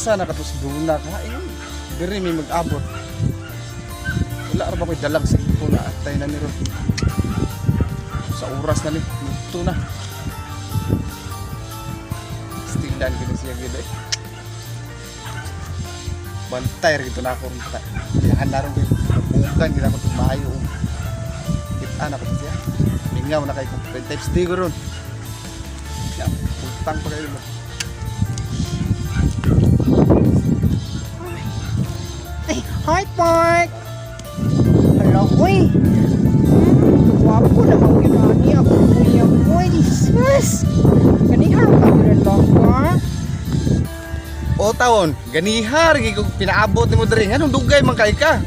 Asa na kato si Duna ka? Ayun. Diri may mag-abot. Wala ra ba ko'y dalag sa na atay na ni ron. Sa oras na ni, muto na. Stindan gid siya gid eh. Bantay ra gid na ako ron ta. Yahan na ron gid. Bukan gid ako maayo. Kita na ko to siya. Mingaw na kay ko. Types D ko ron. Ya, putang pa kayo mo. Ay, hi, Park! Hala, uy! Gwapo naman yun, ani. Ako, kuya ko. Jesus! Ganihan ka yun lang ka. O taon, ganihar gid kog pinaabot nimo diri. Nganong dugay man kay ka?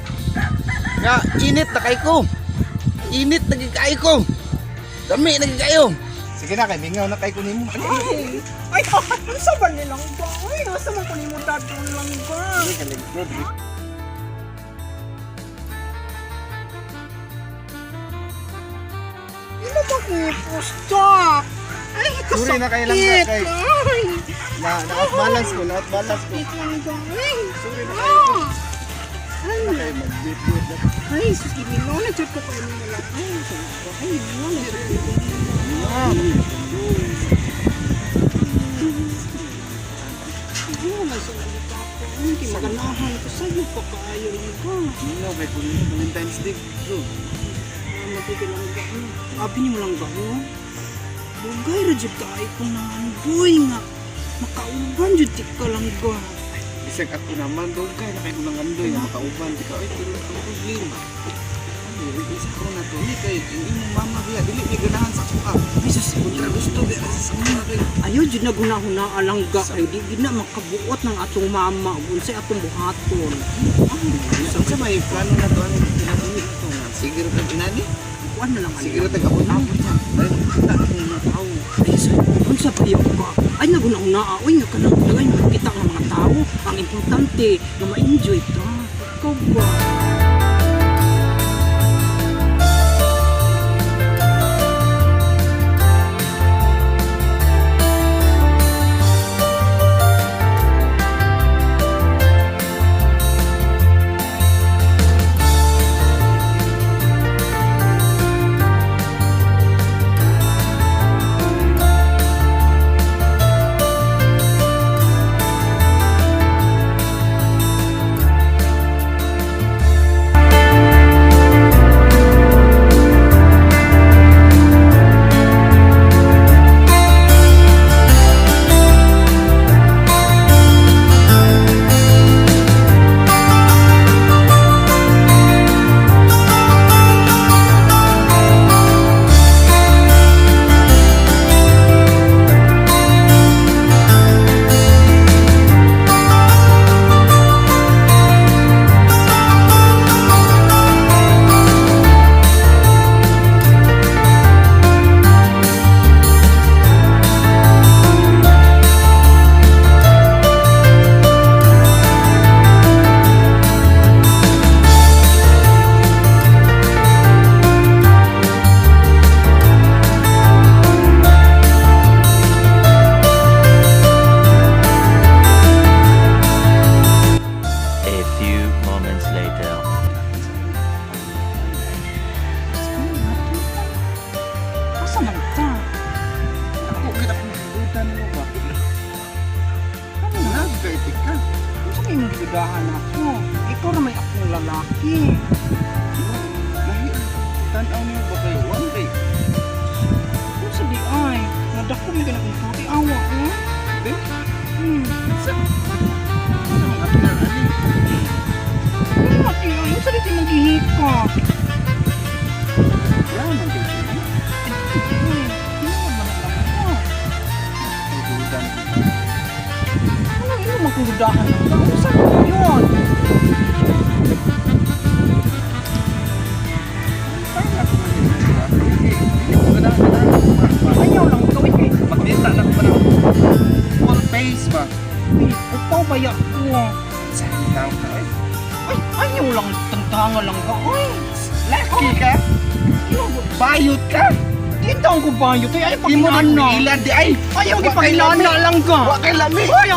Nga init na kay ko. Init na gid kay ko. Dami na gid kayo. Sige na kay mingaw na kay ko nimo. Ay, ay, unsa ba nilang ba? Ay, asa man ko nimo dadon lang ba? Imo ba pusta? Ay, kasakit. Sorry na kay lang ka, kay- Ay, Na na-outbalance ko, na-outbalance ko. sakit lang ba? Ay, Sorry na kayo. ah. Ay, Kay mag-bit na. ay, sus, giminaw na jud ko kayo nimo lang. Ay, sus, ay, minaw na jud ko kayo nimo. Hindi mo man sa nalita ko. Hindi maganahan ko sa'yo pa kaayo lang ka. Mingaw kay ko nimo Valentine's Day. Bro. Matigil lang ba? Abi niyo lang ba? Oh? Dugay ra jud kaayo ko na boy nga. Makauban jud ti ka lang ba. Bisag ako naman dugay na kay ko nang andoy nga makauban di ka ay pero ang problema. Ano, isa ko na to ni kay ang imong mama biya dili mi ganahan sa ako ah. Ay sus, Kontra gusto biya sa mga kay ayo jud na gunahuna alang ga kay di gid na makabuot ng atong mama ug unsay atong buhaton. Ay, Sa sa may plano na to ano kinabuhi na to nga. Sige ra tag inani. kuan na lang Sige ra tag abot-abot niya. Ay kita akong mga tao. Ay, sus, unsa pa yung ka? Ay nagunahuna oy nga kanang dagay makita ng mga tao. Ang importante nga ma-enjoy ta. Ikaw ba? A few moments later. Asa man ta? Ako kita kong dudan mo ba? Ano na? Nagkaitik ka. Unsa may imong gidudahan ako? Ikaw ra may akong lalaki. Lahi ang tan-aw nimo ba kayo? One day. Unsa di ay? Nadako mi kanang sulti awa eh. Be? Hmm. Sa Ano ang ato na ani? Ano mati ay? Unsa di imong gihika? Wala man kay siya. Tinuod man lang ako. Ay dudan. Ano imo magdudahan ka? Unsa man yun? Parang ako man yun. Dili ko ganahan ganahan ko Ayaw lang gawin kay Magdita lang pa na full face ba? upaw baya ko. Sa tao ka ay. Ay, ayaw lang tantanga lang ka. Ay, Laki ka? Bayot ka? di taong ko bayo. Ay, Imo na pagilana. ilad di ay. Ayaw Wa kay lami. gipagilana lang ka. Wa kay lami. Ay,